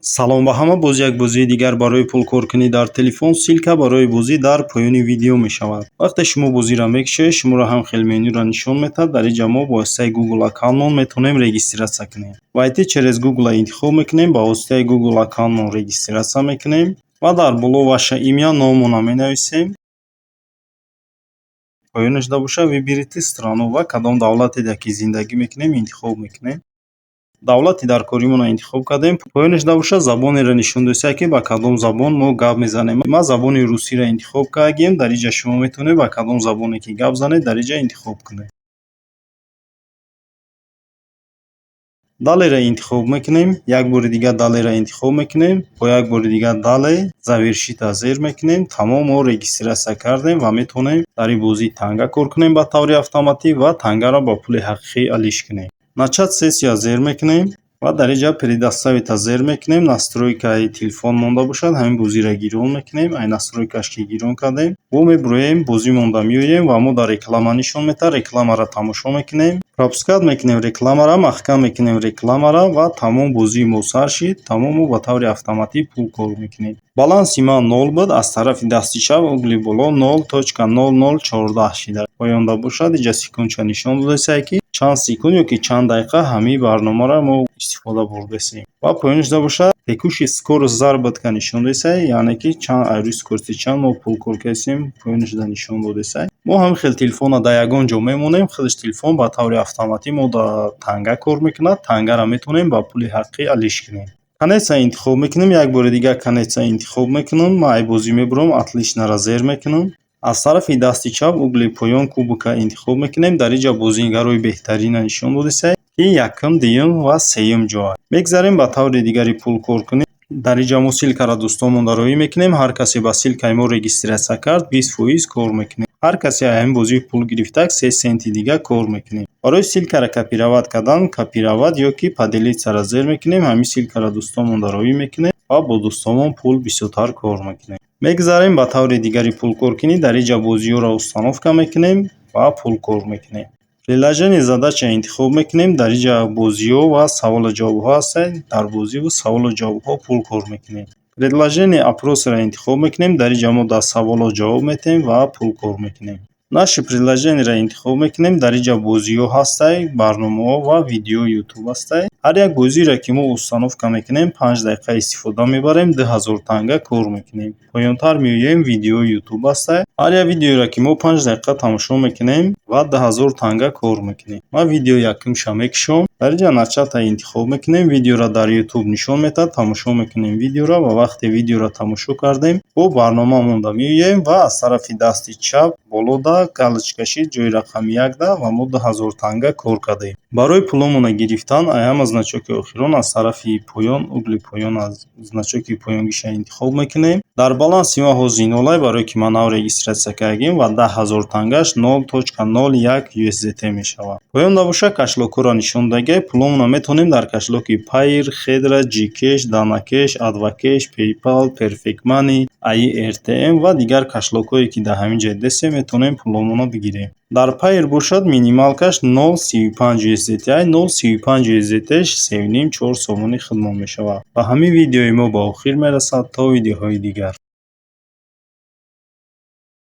Салом ба ҳама! Боз як бозии дигар барои пулкоркунӣ дар телефон. Ссылка барои бозӣ дар поёни видео мешавад. Вақте шумо бозиро мекушоед, шуморо ҳам хел менюро нишон медиҳад. Дар инҷа мо бо воситаи Google аккаунтмон метавонем регистрация кунем. «Войти через Google» интихоб мекунем, ба воситаи Google аккаунтмон регистрация мекунем ва дар боло «Ваше имя», номонро менависем. Поёнашда боша, «Выберите страну» ва кадом давлате ки зиндагӣ мекунем, интихоб мекунем. Давлати дар коримонро интихоб кардем. Поёнашда боша, забонеро нишон додааст, ки ба кадом забон мо гап мезанем. Ман забони русиро интихоб кардем. Дар инҷа шумо метавонед ба кадом забоне ки гап занед, дар инҷа интихоб кунед. «Далее»ро интихоб мекунем, як бори дигар «Далее»ро интихоб мекунем, бо як бори дигар «Далее», «Завершить»а зер мекунем. Тамом, мо регистрация кардем ва метавонем дар ин бозӣ танга кор кунем ба таври автоматӣ ва тангаро ба пули ҳақиқӣ алиш кунем. «Начать сессия» зер мекунем ва дар инҷа «Предоставить»а зер мекунем. Настройкаи телефон монда бошад, ҳамин бозиро гирон мекунем. Ай настройкаш ки гирон кардем, бо мебуроем, бозӣ монда меоем ва мо дар реклама нишон медиҳад, рекламаро тамошо мекунем, пропускать мекунем рекламаро, маҳкам мекунем рекламаро ва тамом, бозии мо сар шид. Тамом, мо ба таври автоматӣ пул кор мекунем. Баланси ман нол буд, аз тарафи дасти чап угли боло 0.0014 шида. Поёнда бошад, инҷа секундча нишон додааст, ки чанд секунд ё ки чанд дақиқа ҳамин барномаро мо истифода бурдасем. Ва поёнашда бошад, текущий скорость заработка нишон додааст, яъне ки чанд ай рӯи скорости чанд мо пул кор кардастем, поёнашда нишон додааст. Мо ҳамин хел телефонро дар ягон ҷо мемонем, худаш телефон ба таври автоматӣ мо дар танга кор мекунад. Тангаро метавонем ба пули ҳақиқӣ алиш кунем. «Конец»а интихоб мекунем, як бори дигар «Конец»а интихоб мекунам. Ман ай бозӣ мебурам, «Отлично»ро зер мекунам. Аз тарафи дасти чап угли поён кубика интихоб мекунем. Дар инҷа бозигарои беҳтаринро нишон додааст, ки якум, дуюм ва сеюм ҷоа. Мегзарем ба таври дигари пул кор кунем. Дар инҷа мо ссылкаро дӯстонмон дароӣ мекунем. Ҳар касе ба ссылкаи мо регистрация кард, 20% кор мекунем. Ҳар касе аз ҳамин бозӣ пул гирифтак, 3 центи дига кор мекунем. Барои ссылкаро копировать кардан, «Копировать» ё ки «Поделиться»ро зер мекунем. Ҳамин ссылкаро дӯстонмон дароӣ мекунем ва бо дӯстонмон пул бисёртар кор мекунем. Мегзарем ба таври дигари пулкоркунӣ. Дар инҷа бозиҳоро установка мекунем ва пул кор мекунем. Приложение «Задача» интихоб мекунем. Дар инҷа бозиҳо ва саволу ҷавобҳо ҳастанд. Дар бозиву саволу ҷавобҳо пул кор мекунем. Приложение «Опросы»ро интихоб мекунем. Дар инҷа мо дар саволҳо ҷавоб медиҳем ва пул кор мекунем. «Наше приложение»ро интихоб мекунем. Дар инҷа бозиҳо ҳастанд, барномаҳо ва видеои Ютуб ҳастанд. Ҳар як бозиро ки мо установка мекунем, 5 дақиқа истифода мебарем, 2000 танга кор мекунем. Поёнтар меоем, видеои Ютуб ҳастанд. Ҳар як видеоеро ки мо 5 дақиқа тамошо мекунем ва 2000 танга кор мекунем. Ман видеои якумша мекушом. Дар инҷа «Начать»а интихоб мекунем. Видеоро дар Ютуб нишон медиҳад, тамошо мекунем видеоро ва вақте видеоро тамошо кардем, бо барнома монда меоем ва аз тарафи дасти чап болода галочка шид, ҷои рақами якда, ва мо 2000 танга кор кардем. Барои пуломонро гирифтан, ай ҳама значоки охирон аз тарафи поён, угли поён, аз значоки поёнгиша интихоб мекунем. Дар баланси ман ҳозир нолай, барое ки ман нав регистрация кардагим, ва 10 000 тангаш 0.01 USDT мешавад. Поёнда боша, кошелёкҳоро нишон додагиай. Пуломонро метавонем дар кошелёки Payeer, Хедра, Gcash, Данакеш, Адвакеш, PayPal, Perfect Money, AirTM ва дигар кошелёкҳое ки дар ҳамин ҷо дидастем, метавонем пуломонро бигирем. Дар Payeer бошад, минималкаш 0.35 USDT, 0.35 USDT 3,5-4 сомони худмон мешавад. Ба ҳамин видеои мо ба охир мерасад. То видеоҳои дигар.